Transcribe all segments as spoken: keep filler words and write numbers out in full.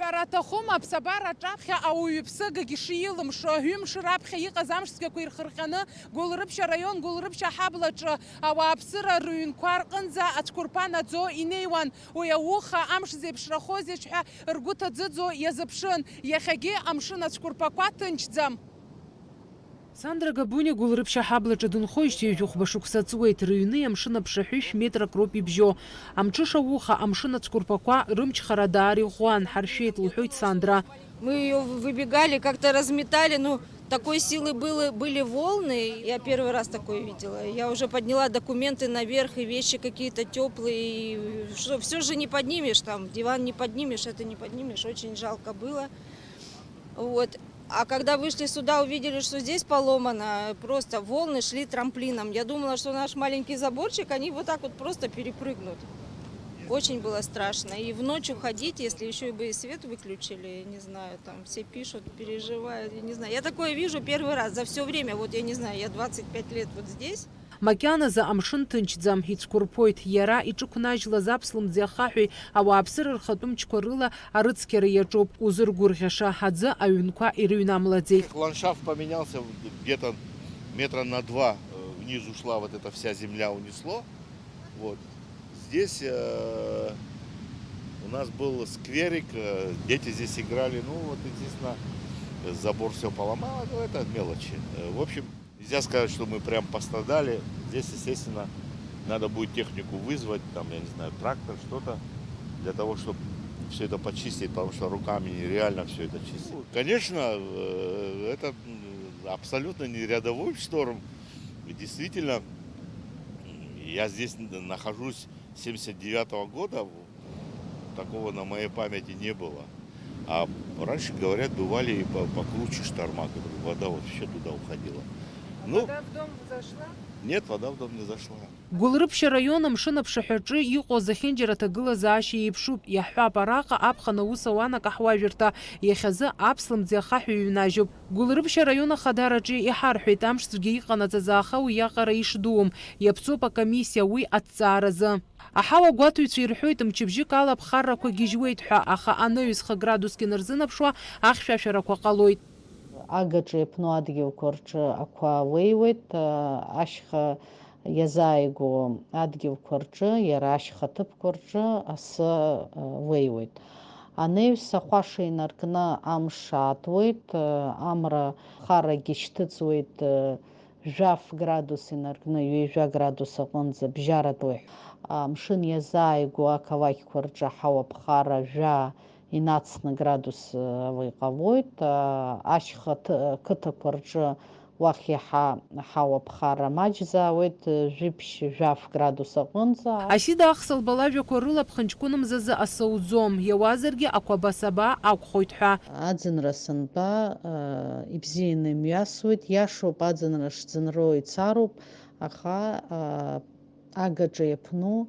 Ара аҭахума, аԥсабара аҿаԥхьа ауаҩы иԥсыгагьы шилымшо, ҩымш раԥхьа иҟаз амш цәгьақәа ирхырҟьаны, Гәылрыԥшь араион Гәылрыԥшь аҳаблаҿы ауааԥсыра рыҩнқәа рҟынӡа ацәқәырԥа наӡо инеиуан. Уи ауха амш зеиԥшрахозеишь ҳәа ргәы ҭаӡыӡо иазыԥшын. Иахьагьы амшын ацәқәырԥақәа ҭынчӡам. Сандра Габуниа Гәылрыԥшь аҳаблаҿы дынхоижьҭеи ҩажәи хәба шықәса ҵуеит, рыҩни амшын аԥшаҳәышә метрак роуп ибжьо. Амҽыша ауха, амшын ацәқәырԥақәа рымчхара даара иӷәӷәан, ҳаршәеит, лҳәоит Сандра. Мы её выбегали, как-то разметали, ну, такой силы было, были волны, я первый раз такое видела. Я уже подняла документы наверх, и вещи какие-то тёплые, и что, всё же не поднимешь, там, диван не поднимешь, это не поднимешь, очень жалко было. Вот. А когда вышли сюда, увидели, что здесь поломано, просто волны шли трамплином. Я думала, что наш маленький заборчик, они вот так вот просто перепрыгнут. Очень было страшно. И в ночь уходить, если ещё бы и свет выключили, я не знаю, там все пишут, переживают, я не знаю. Я такое вижу первый раз за всё время, вот я не знаю, я двадцать пять лет вот здесь. Макьаназы амшын ҭынчӡам, ицәқәырԥоит. Иара иҿықәнажьлаз аԥслымӡи ахаҳәи ауааԥсыра рхатәы мчқәа рыла арыцқьара иаҿуп. Узыргәырӷьаша аӡы аҩнқәа ирыҩнамлаӡеит. Ландшафт поменялся, где-то метра на два, э, вниз ушла вот эта вся земля, унесло. Вот. Здесь, э, у нас был скверик, э, дети здесь играли. Ну, вот, естественно, забор всё поломало, но это мелочи. Э, в общем, нельзя сказать, что мы прям пострадали. Здесь, естественно, надо будет технику вызвать, там, я не знаю, трактор, что-то, для того, чтобы всё это почистить, потому что руками нереально всё это чистить. Конечно, э, это, м, абсолютно не рядовой шторм. И действительно, м, я здесь н-, нахожусь с семьдесят девятого года, такого на моей памяти не было. А раньше, говорят, бывали и по-, покруче шторма, когда вода вообще туда уходила. Ну, вода в дом зашла? Нет, вода в дом не зашла. Гәылрыԥшь араион амшын аԥшаҳәаҿы иҟоу зехьынџьара аҭагылазаашьа еиԥшуп, иаҳҳәап, араҟа аԥхын аус ауан акаҳуажәырҭа, иахьазы аԥслымӡи ахаҳәи ҩнажьуп. Гәылрыԥшь араион ахадараҿы иҳарҳәеит, амш цәгьа иҟанаҵаз, аха уиаҟара ишдуум, иаԥҵоуп акомиссиа уи аҭҵааразы. Аҳауагәаҭаҩцәа ирҳәоит, мчыбжьык ала аԥхаррақәа гьежьуеит ҳәа, аха анаҩс хы градуск инарзынаԥшуа ахьшәашәарақәа ҟалоит. Агаҿа иаԥну адгьылқәа рҿы ақәа уеиуеит, ашьха иазааигәоу адгьылқәа рҿы, иара ашьха ҭыԥқәа рҿы асы уеиуеит. Анаҩс ахәаша инаркны амш аатуеит, амра харагьы шьҭыҵуеит, жәаф градус инаркны ҩажәа градус аҟынӡа бжьаратәуеит. Амшын иазааигәоу ақалақьқәа рҿы аҳауа ԥхара жәа инацны градус ала иҟалоит. Ашьха ҭы-, қыҭақәа рҿы уахь иаҳа аҳауа ԥхара маҷзаауеит, жәиԥшь-жәаф градус аҟынӡа. Асида Ахсалба лажәақәа рыла ԥхынҷкәын мзазы асы уӡом, иауазаргьы ақәаба-саба акәхоит ҳәа. Аӡынра сынтәа, ибзианы имҩасуеит, иашоуп, аӡынра шӡынроу ицароуп, аха, агаҿа иаԥну,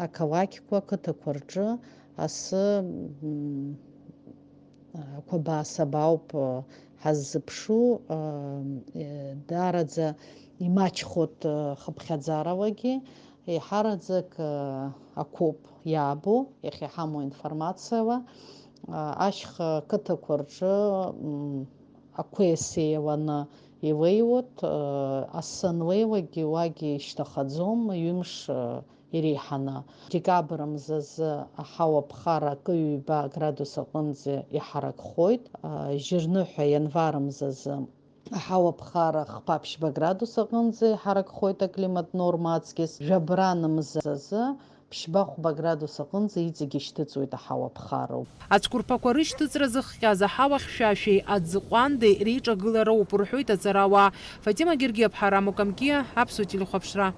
ақалақьқәа, ақыҭақәа рҿы асы, ақәабаа-сабаауп ҳаззыԥшу, даараӡа имаҷхоит хыԥхьаӡаралагьы, еиҳараӡак ақәоуп иаабо, иахьа иҳамоу информациала, ашьха қыҭақәа рҿы ақәеи асеи еиланы илеиуеит, асы анлеиуагьы уагьы ишьҭахаӡом, ҩымш иреиҳаны. Декабр мзазы аҳауа ԥхара акы ҩба градус аҟынӡа иҳаракхоит, жьырныҳәа ианвар мзазы аҳауа ԥхара хԥа-ԥшьба градус аҟынӡа иҳаракхоит аклимат норма аҵкьыс, жәабран мзазы ԥшьба-хәба градус аҟынӡа иҵегь ишьҭыҵуеит аҳауа ԥхара. Ацәқәырԥақәа рышьҭыҵра зыхҟьаз аҳауа хьшәашәеи аӡы ҟәандеи реиҿагылароуп, рҳәоит аҵарауаа. Фатима Гергиаԥҳа, Рамо Камкиа, Аԥсуа телехәаԥшра.